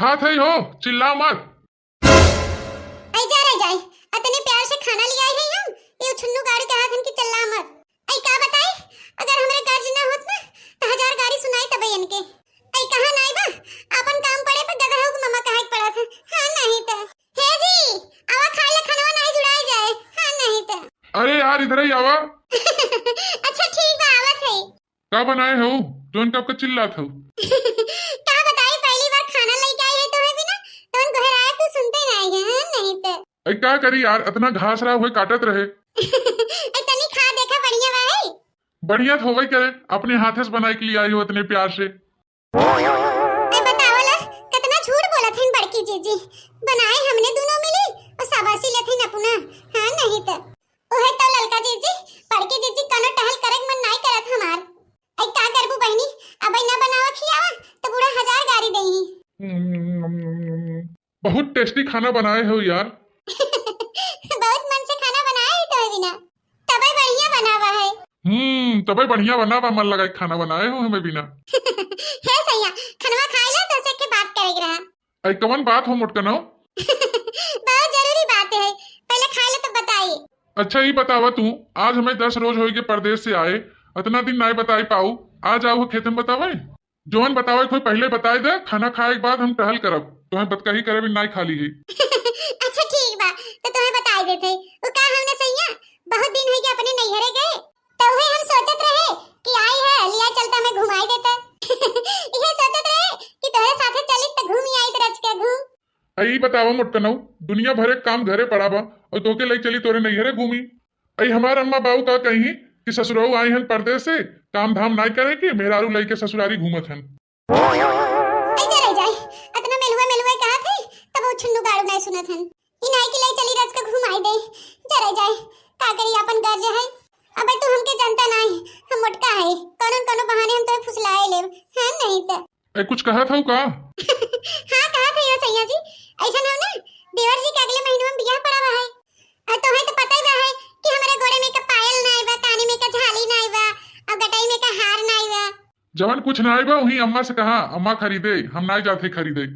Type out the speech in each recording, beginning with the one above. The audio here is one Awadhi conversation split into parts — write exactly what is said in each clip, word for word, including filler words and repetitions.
हाथ है हो, चिल्ला मत। ऐ जा रे जाए, अतने प्यार से खाना ले आई है हम, ये छुन्नू गाड़ी के हाथ हमके चिल्ला मत। ऐ का बताई, अगर हमरे गर्ज ना होत ना, तो हजार गाड़ी सुनाई तबे इनके। ऐ कहाँ नाई बा, आपन काम पड़े पे गदहा के ममा कहे के पड़त है। हाँ नहीं तो। हे जी, आवा खाए ला खनवा, नाई जुड़ाई जाए। हाँ नहीं तो। अरे यार, इधर ही आवा। अच्छा ठीक बा, आवत है। का बनाए हो? जौन कब का चिल्लात हो? का बताई, पहली बार खाना लेके आई है तोहरे बिना, तौन गोहराए तू सुनते नाई है, हाँ नहीं तो। ऐ का करी यार, अतना घास रहा हुए काटत रहे। ऐ तनी खा देखा, बढ़िया बा है। बढ़िया तो होवे करे, अपने हाथे से बनाए के लिए आई हो अतने प्यार से। ऐ बतावला, कितना झूठ बोलत हन बड़की जीजी। बनाए हमने दोनों मिली और शाबाशी लेत हन अपना। हाँ नहीं तो। ओहे तो ललका जीजी, बड़की जीजी कनो टहल करे के मन नाई करत हमार। ऐ का करबू बहिनी, अब ना बनावा खियावा तो बूढ़ा हजार गारी देही। बहुत tasty खाना बनाए हो यार। बहुत मन से खाना बनाए है तोहे बिना। तबे बढ़िया बनावा है। हम्म, तबे बढ़िया बनावा, मन लगाई खाना बनाए हो हमें बिना। हे सैया, खनवा खाई ला तो से के बात करे के रहा। ऐ कवन बात हो मोटकनो? बहुत जरूरी बात है, पहले खाई ला तब बताई। अच्छा ई बतावा तू, आज हमें दस रोज होई के परदेश से आए, अतना दिन नाई बताई पाऊ, आज आओ खेते में बतावे। जौन बतावे कोई पहले बताए दे, खाना खाए के बाद हम टहल करब, तोहे बतकही करे बिन नाई खाली है। अच्छा ठीक बा, तो तोहे बताए देते। वो का हमने सैया, बहुत दिन होई के अपने नैहरे गए, तो उहे हम सोचत रहे कि आई है, लिया चलता हमें घुमाई देता। इहे सोचत रहे कि तोहरे साथे चली तो घूम आई, रच के घूम। आ, ई बतावा मोटकनऊ, दुनिया भरे के काम घरे पड़ा बा और तोके लई चली तोरे नैहरे घूमी। अई हमार अम्मा बाऊ का कही कि ससुरऊ आई हन परदेस से, काम धाम नाई करे के, मेहरारू लई के ससुरारी घूमत हन। ऐ जा रह जाए, अतना मेलुआ मेलुआ कहा थे, तब वो छुन्नू गाड़ू नाई सुनत हन। ई नाई कि लई चली रच के घुमाई दे, जा रह जाए, का करी आपन गर्ज है। अबे तू हमके जनता नाई, हम मोटका है, कौनो न कौनो बहाने हम तोहे फुसलाए लेब, हाँ नहीं तो। ए, कुछ कहत हऊ का? हाँ, कहत हई हो सैया जी, ऐसन हो ना, देवर जी के अगले महीनवा में बियाह पड़ा बा है। आ तोहे तो पता ही बा है कि हमरे गोड़े में का पायल नाई बा, कानी में का झाली नाई बा, और गटाई में का हार नाई बा। जवन कुछ नाई बा, वही अम्मा से कहा, अम्मा खरीदे, हम नाई जाते खरीदे।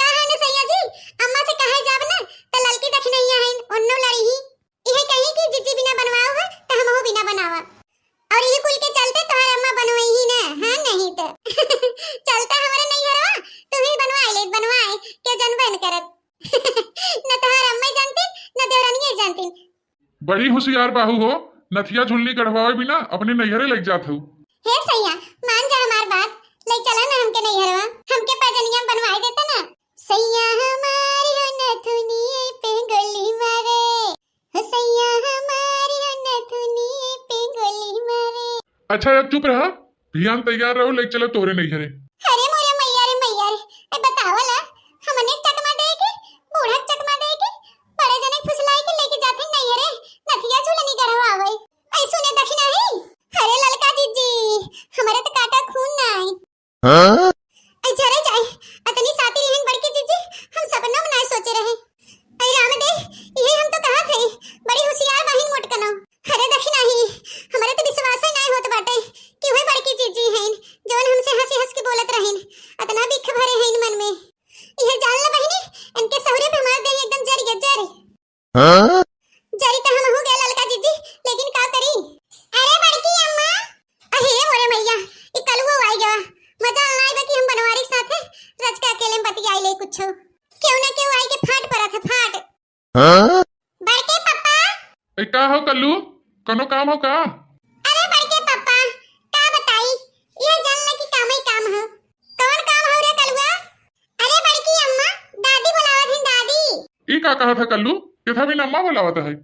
का है ना सैया जी, अम्मा से कहे जाब ना, तो ललकी दखिनैया है, उन्नो लड़ी ही। इहे कही कि जिज्जी बिना बनवाओ है, तो हमहू बिना बनावा। और ये कुल के चलते तोहर अम्मा बनवाई ही ना, हाँ नहीं तो। चलता हमारे नैहरवा, तू ही बनवाई ले, बनवाए, के जनबे न करत। न तोहर अम्मा जानती, न देवरनिया जानती। बड़ी होशियार बाहू हो, नथिया झुलनी गढ़वावे बिना अपने नैहरे लग जात हो। हे सैया, मान जा हमार बात, ले चला ना हमके नैहरवा, हमके पैजनिया बनवाए देता ना। सैया हमारी हो नथुनिए पे गोली मारे, हो सैया हमारी हो नथुनिए पे गोली मारे। अच्छा, अब चुप रहा, भियान तैयार रहो, ले चलो तोरे नैहरे। अरे मोरे मैया रे मैया रे, ए बतावला, हमने के चकमा दे के, बूढ़ा के चकमा दे के, बड़े जने के फुसलाई के लेके जाते नैहरे, नथिया झुलनी गढ़वावे। ऐ सुने दखिना है, अरे ललका जिज्जी, हमारे तो काटा खून ना आई। हाँ? ऐ चले जाए, अतनी साती रहन बड़की जिज्जी, हम सपना में नाय सोचे रहे। ऐ राम दे, इहे हम तो कहा थे, बड़ी होशियार बाहिन मोटकनो। अरे दखिना ही, हमारे तो विश्वास ही नाय होत बाटे कि वह बड़की जिज्जी हैं, जवन हमसे हंसी हंस के बोलत रहेन, अतना बिख भरे हैं मन में। इहे जान ला बहिनी, इनके सहुरे पे हमार देह एकदम जर गया, जर। हाँ? जरी तो हम हो गया ललका जिज्जी, लेकिन का करी? अरे बड़की अम्मा, अहे मोरे मैया, ई कलुओ आई गवा। मजा आना आइबा कि हम बनवारी के साथे रच के अकेले में बतियाई ले कुछो। केहू ना केहू आई के फाट पड़त है, फाट। हाँ? बड़के पापा। ए, का हो कल्लू, कोनो काम हो का? अरे बड़के पापा, का बताई, ये जान ले कि काम ही काम हो। कौन काम हो रे कलुआ? अरे बड़की अम्मा, दादी बुलावत हैं, दादी। ई का कहा था कल्लू? केथा बिन अम्मा बुलावत है?